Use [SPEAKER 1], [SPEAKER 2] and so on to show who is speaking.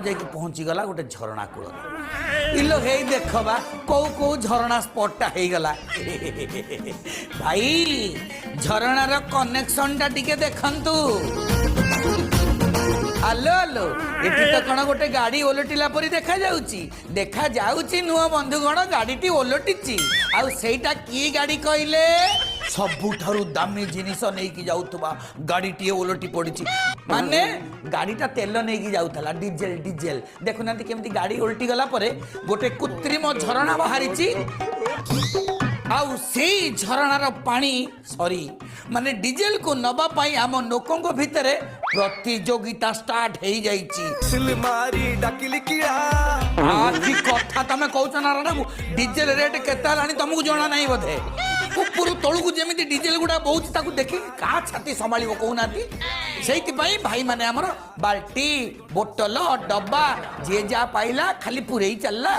[SPEAKER 1] ଯାଇକି ପହଞ୍ଚିଗଲା ଗୋଟେ ଝରଣା କୂଳରେ। ଇଲୋ ହେଇ, ଦେଖ ବା, କୋଉ କୋଉ ଝରଣା ସ୍ପଟଟା ହେଇଗଲା। ଭାଇ, ଝରଣାର କନେକ୍ସନଟା ଟିକେ ଦେଖନ୍ତୁ। ଆଲୋ ଆଲୋ, ଏଠି ତ କଣ ଗୋଟେ ଗାଡି ଓଲଟିଲା ପରି ଦେଖାଯାଉଛି। ଦେଖାଯାଉଛି ନୁହଁ ବନ୍ଧୁଗଣ, ଗାଡିଟି ଓଲଟିଛି। ଆଉ ସେଇଟା କି ଗାଡି କହିଲେ, ସବୁଠାରୁ ଦାମୀ ଜିନିଷ ନେଇକି ଯାଉଥିବା ଗାଡିଟିଏ ଓଲଟି ପଡିଛି। ମାନେ ଗାଡିଟା ତେଲ ନେଇକି ଯାଉଥିଲା, ଡିଜେଲ ଡିଜେଲ। ଦେଖୁନାହାନ୍ତି କେମିତି ଗାଡି ଓଲଟି ଗଲା ପରେ ଗୋଟେ କୃତ୍ରିମ ଝରଣା ବାହାରିଛି। ଆଉ ସେଇ ଝରଣାର ପାଣି, ସରି, ମାନେ ଡିଜେଲକୁ ନବା ପାଇଁ ଆମ ଲୋକଙ୍କ ଭିତରେ ପ୍ରତିଯୋଗିତା ଷ୍ଟାର୍ଟ ହେଇଯାଇଛି।
[SPEAKER 2] ମାରି ଡାକିଲି କିଳା।
[SPEAKER 1] କି କଥା ତମେ କହୁଛ ନାରାୟଣ ବାବୁ? ଡିଜେଲ ରେଟ୍ କେତେ ହେଲାଣି ତମକୁ ଜଣା ନାହିଁ ବୋଧେ? ଉପରୁ ତଳକୁ ଯେମିତି ଡିଜେଲ ଗୁଡା ବହୁଛି, ତାକୁ ଦେଖିକି କାହା ଛାତି ସମ୍ଭାଳିବ କହୁନାହାନ୍ତି? ସେଇଥିପାଇଁ ଭାଇମାନେ ଆମର ବାଲ୍ଟି, ବୋଟଲ, ଡବା, ଯିଏ ଯାହା ପାଇଲା ଖାଲି ପୁରେଇ ଚାଲିଲା।